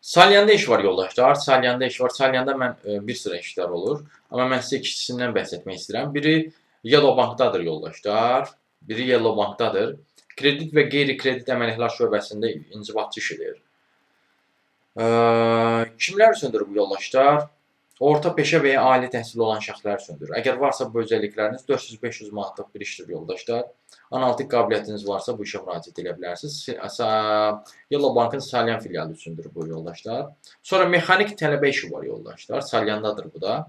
Salyanda iş var yoldaşlar. Salyanda iş var. Salyanda mən bir sıra işlər olur. Amma mən sizə ikisindən bəhs etmək istəyirəm. Biri Yellow Bankdadır yoldaşlar. Biri Yellow Bankdadır. Kredit və qeyri-kredit əməliyyatlar şöbəsində inzibatçı işidir. Kimlər üçündür bu yoldaşlar? Orta peşə və ya ali təhsili olan şəxslər üçündür. Əgər varsa bu özəllikləriniz 400-500 manatlıq bir işdir yoldaşlar. Analitik qabiliyyətiniz varsa bu işə müraciət edə bilərsiniz. Yellow Bankın Salyan filialı üçündür bu yoldaşlar. Sonra mexanik tələbə işi var yoldaşlar. Salyandadır bu da.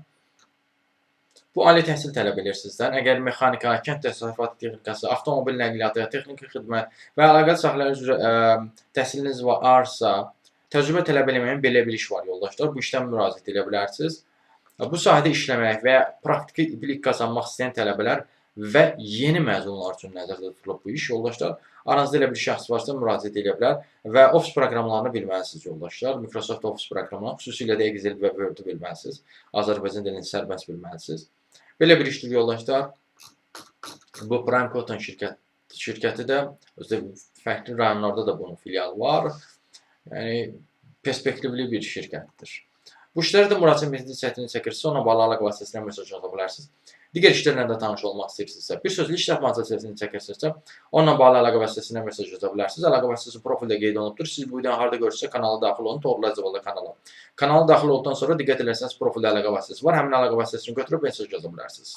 Bu ali təhsil tələb edir sizdən. Əgər mexanika, kənd təsərrüfatı texnikası, avtomobil nəqliyyatı, texniki xidmət və əlaqəli sahələr üzrə təhsiliniz varsa, təcrübə tələb eləməyən belə bir iş var yoldaşlar. Bu işdən müraciət edə bilərsiniz. Bu sahədə işləmək və ya praktiki bilik qazanmaq istəyən tələbələr və yeni məzunlar üçün nəzərdə tutulub bu iş yoldaşlar. Aranızda elə bir şəxs varsa müraciət edə bilər və Office proqramlarını bilməlisiniz yoldaşlar. Microsoft Office proqramlarını, xüsusilə də Excel və Word-ü bilməlisiniz. Azərbaycan dilini sərbəst bilməlisiniz. Belə bir işdir yoldaşlar. Bu Prime Cotton şirkəti də özdə fərqli rayonlarda da bunun filialı var. Yəni perspektivli bir şirkətdir. Bu işlərə də müraciət etməkdə çətinlik çəkirsinizsə, ona bağlı əlaqə vasitəsilə mesaj yaza bilərsiniz. Digər işlərlə də tanış olmaq istəyirsinizsə, bir sözlə iş tapmaqda çətinlik çəkirsinizsə, onunla bağlı əlaqə vasitəsilə mesaj yaza bilərsiniz. Əlaqə vasitəsi profildə qeyd olunubdur. Siz bu videonu harda görürsünüzsə kanala daxil olun, Toğrul Əcəbalı kanala. Kanala daxil olduqdan sonra diqqət eləsəniz profildə əlaqə vasitəsi var. Həmin əlaqə vasitəsini götürüb mesaj yaza bilərsiniz.